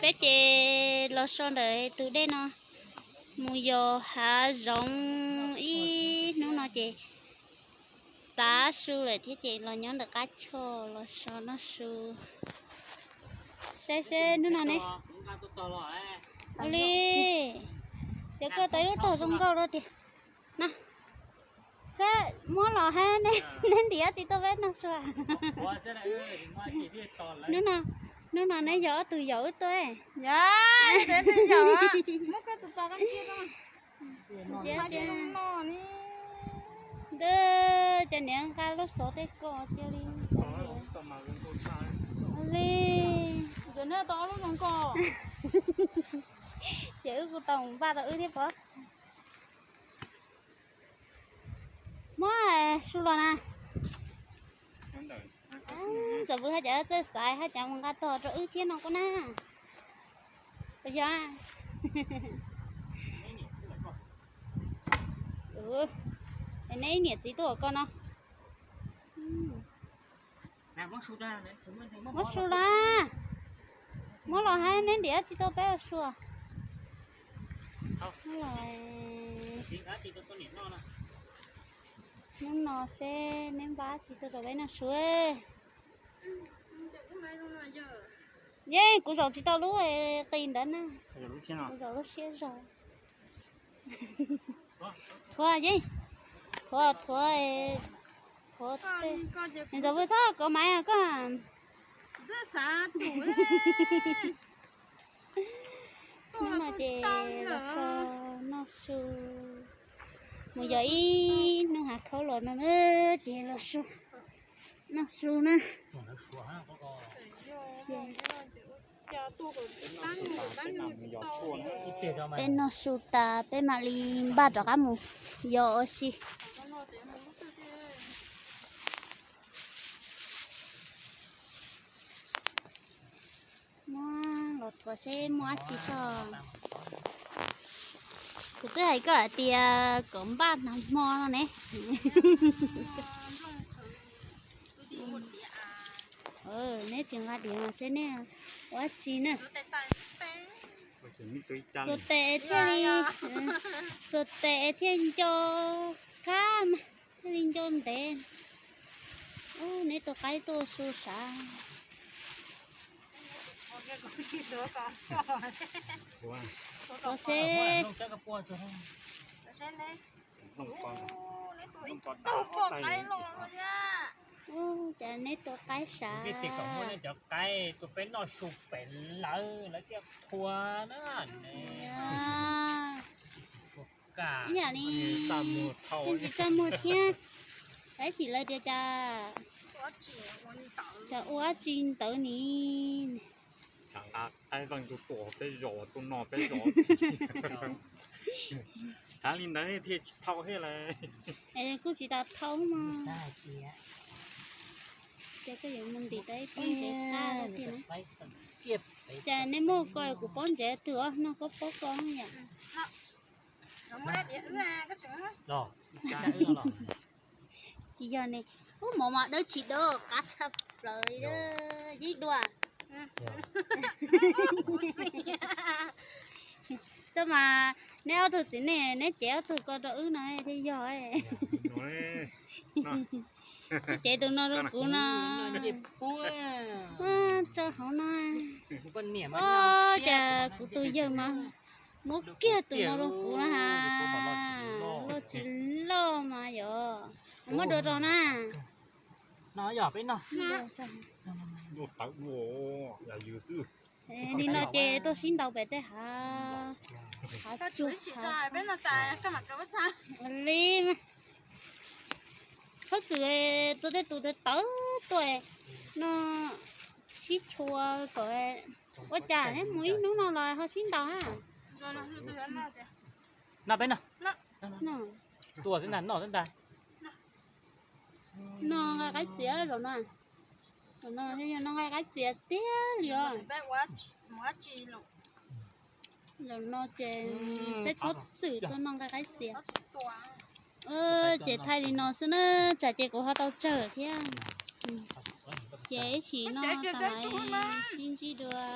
Peb ces los so ntawm tus dej no mus yos hav zoov ib hnub no ces tav su lawm thiab ces los nyob ntawm qab choj los so noj su. Saib seb hnub no ne. Ua li, ces koj tau ib lub tog zoo nkauj rau tiag na. Saib muab los hab neb ntiav tsis tuaj peb noj su. Hnub no neb yog ob tug yaum wb tuaj. Ntawd cov niam nqa lub xov tej ko cia li. Li, ces wb kuj tau npaj rau wb thiab pob. Muab su los na. Ntxawm Vwm hab cov txawj xaiv hab cov mus nqa tog rau wb thiab no kuj na. Puas yog? Neb niam txiv tuaj ua koj no. Muab su los, muab los hab neb ntiav tsis tuaj peb ua su. Hnub no seb neb npaj tsis tuaj rau peb noj su. Yeej kuv zaum tsis tau lub qis ntawd na. Kuv zaum lub siab zog. Thuav yeej, thuav, thuav, thuav. Ntxawm Vwm txhob kov maiv koj. Hnub no ces los so noj su mus yos ib hnub hav khaub los no na, ces los so noj su na. Peb noj su tas peb mam li npaj rov qab mus yos ua si. Muab los thuav seb muaj dab tsi soj. Kuv twb hais koj hais tias kom npaj nag hmo no ne. Neb tsis nqa diav mas seb neb ua dab tsi na. Xuas tes thiaj li, xuas tes thiaj nco qab mas thiaj li nco ntev. Neb tua qaib tuaj su sav. Tos seb, cas neb tua qaib sav. Cov qaib tua peb noj su pem lawv, lawv thiaj thuav na. Ib yam li tsis txaj muag thiab, tab sis lawv tias cas ua dab tsi ntawd ni. Qaib veej tus tuam peb zos, tus no peb zos. Xav li ntawd thiaj tsis thau thiab lawm. Kuj tsis tau thau mas. Ces koj yuav mus ntim tau ib pob ntsev qab thiab na. Ces nej muaj ko kuv pob ntsev twg os, noj koj pob ko yom. Tsis yog ne, ub mov mas dawb tsis dawb qab tshaj plaws li, yeej dua. Txoj mas neb ob tug txiv neej neb cev ob tug ko rau wb no thiaj yog. Cev tus no rau kuv no. Txoj hauv no. Cas kuv tus yawg mas muab kiag tus no rau kuv na has, loj tsis loj mas yog. Muab dua rau na. Li no ces tuaj sib ntaus pem tej hav, hav tsuag. Li mas txhob txwm tua tej tus tawv tawv tuaj no sib tshua kom ua cas neb mus ib hnub no los ho sib ntaus na. Noj peb no. Tua xwb ntag, noj xwb ntag. No nqa qaib txias zaum no. Zaum no yog no nqa qaib txias tiag li os. Zaum no ces peb txhob txwm tuaj no nqa qaib txias. Ces thaij li no xwb na, tsam ces kuv ho tau tsawg thiab. Ces ib chim no tas mas sib ntsib dua.